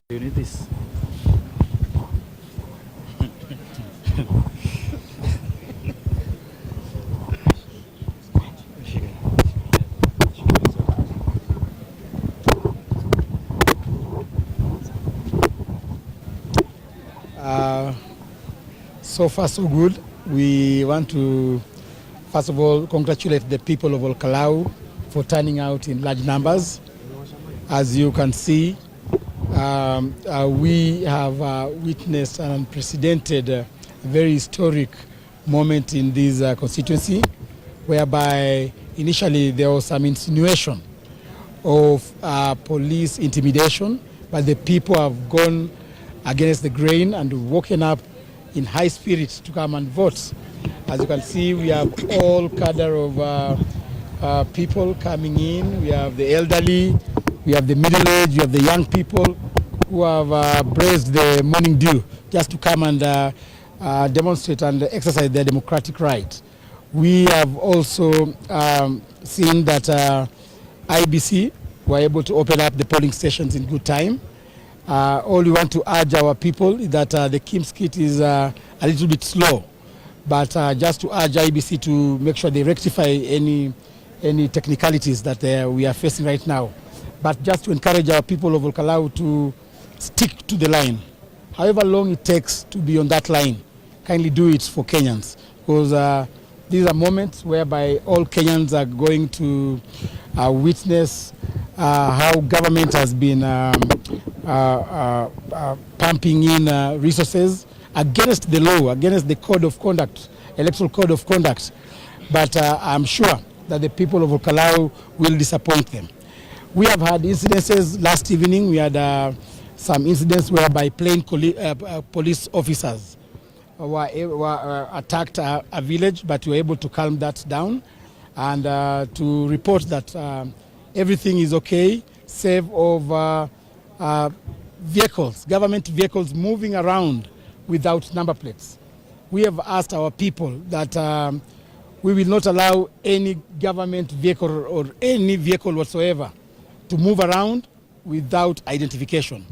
You need this. So far, so good. We want to, first of all, congratulate the people of Olkalou for turning out in large numbers. As you can see, we have witnessed an unprecedented, very historic moment in this constituency, whereby initially there was some insinuation of police intimidation, but the people have gone against the grain and woken up in high spirits to come and vote. As you can see, we have all cadre of people coming in. We have the elderly, we have the middle aged, we have the young people who have braved the morning dew just to come and demonstrate and exercise their democratic right. We have also seen that IEBC were able to open up the polling stations in good time. All we want to urge our people is that the KIEMS kit is a little bit slow, but just to urge IEBC to make sure they rectify any technicalities that we are facing right now. But just to encourage our people of Ol Kalou to stick to the line. However long it takes to be on that line, kindly do it for Kenyans, because these are moments whereby all Kenyans are going to witness how government has been pumping in resources against the law, against the code of conduct, electoral code of conduct. But I'm sure that the people of Ol Kalou will disappoint them. We have had incidences last evening. We had some incidents whereby plain police officers were attacked a village, but we were able to calm that down and to report that everything is okay, save of vehicles, government vehicles moving around without number plates. We have asked our people that we will not allow any government vehicle or any vehicle whatsoever to move around without identification.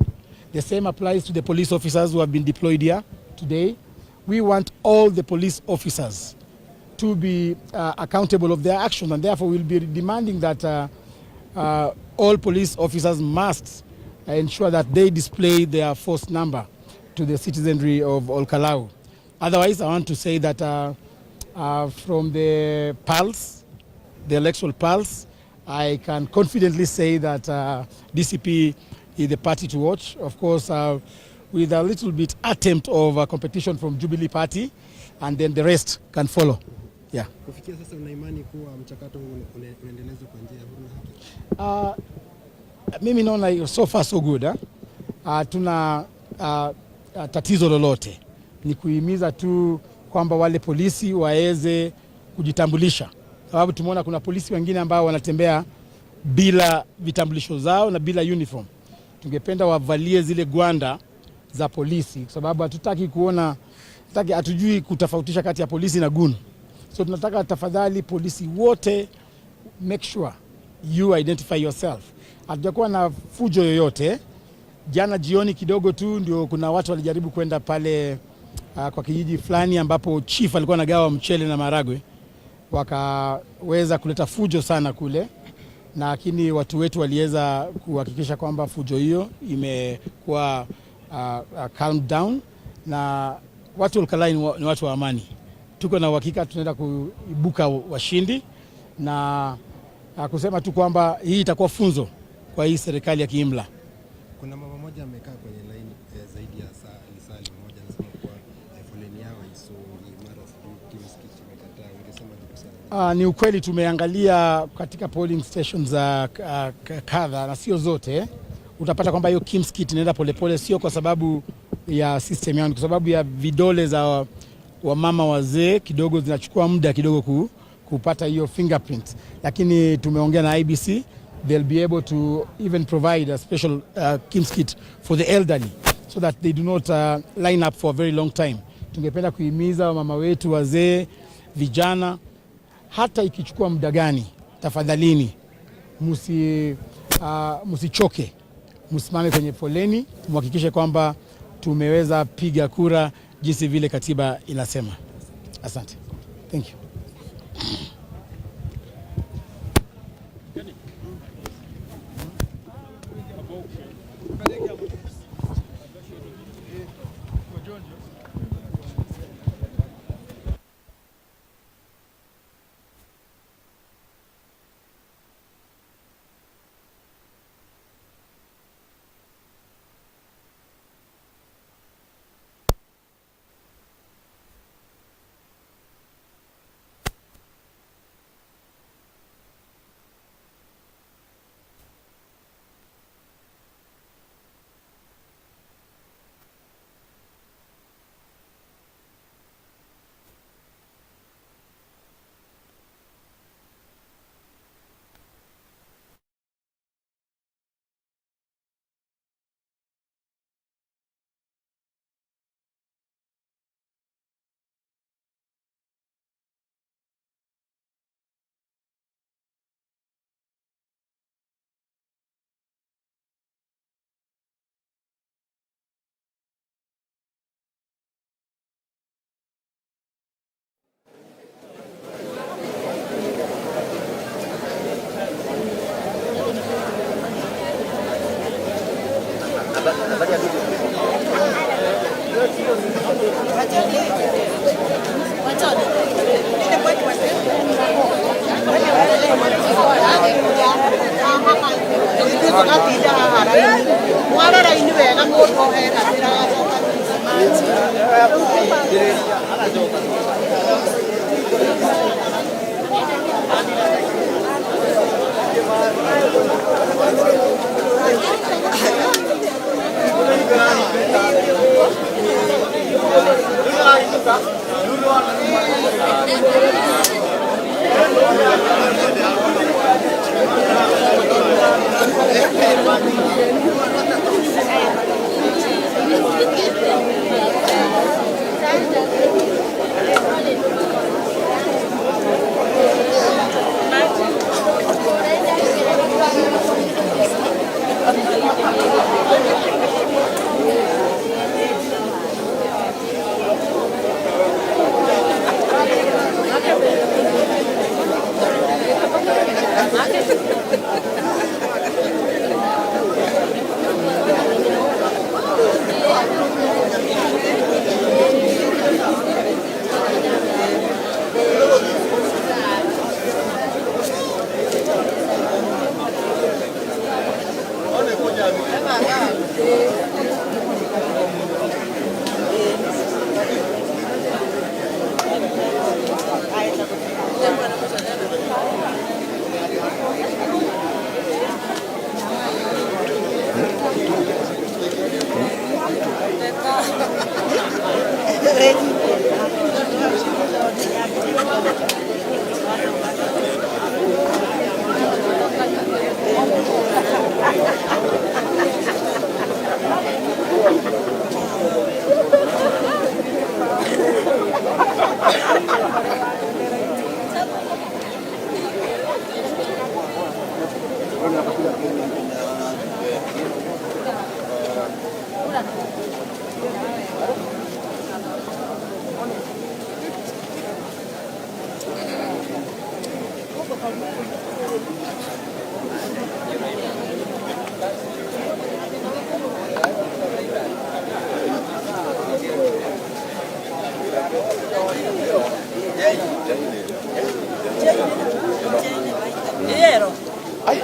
The same applies to the police officers who have been deployed here today. We want all the police officers to be accountable of their actions, and therefore we'll be demanding that all police officers must ensure that they display their force number to the citizenry of Ol Kalou. Otherwise, I want to say that from the pulse, the electoral pulse, I can confidently say that DCP is the party to watch. Of course, with a little bit attempt of competition from Jubilee Party, and then the rest can follow. Yeah. Kufikia sasa una imani kuwa mchakato huu unaendelezwa kwa njia ya huru na haki? Mimi naona so far so good, eh? Tuna tatizo lolote, ni kuhimiza tu kwamba wale polisi waweze kujitambulisha, sababu tumeona kuna polisi wengine ambao wanatembea bila vitambulisho zao na bila uniform. Tungependa wavalie zile gwanda za polisi, kwa sababu hatutaki kuona, hatujui kutofautisha kati ya polisi na gun. So tunataka tafadhali polisi wote make sure you identify yourself. Hatujakuwa na fujo yoyote. Jana jioni kidogo tu ndio kuna watu walijaribu kwenda pale kwa kijiji fulani ambapo chief alikuwa anagawa mchele na maragwe, wakaweza kuleta fujo sana kule, lakini watu wetu waliweza kuhakikisha kwamba fujo hiyo imekuwa calm down, na watu wa Ol Kalou ni watu wa amani. Tuko na uhakika tunaenda kuibuka washindi na kusema tu kwamba hii itakuwa funzo kwa hii serikali ya kiimla. Kuna mama mmoja amekaa kwenye laini zaidi ya saa lisaa moja, anasema kuwa foleni yao haisongi, mara sijui KIEMS kit imekataa. Ungesema kuhusiana na Ni ukweli tumeangalia katika polling stations za kadha na sio zote, utapata kwamba hiyo KIEMS kit inaenda polepole, sio kwa sababu ya system yao, ni kwa sababu ya vidole za wamama wazee kidogo zinachukua muda kidogo kupata hiyo fingerprint, lakini tumeongea na IEBC, they'll be able to even provide a special KIEMS kit for the elderly so that they do not line up for a very long time. Tungependa kuhimiza wamama wetu wazee, vijana, hata ikichukua muda gani, tafadhalini msichoke, msimame kwenye foleni, muhakikishe kwamba tumeweza piga kura jinsi vile katiba inasema. Asante. Thank you.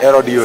Ero dio.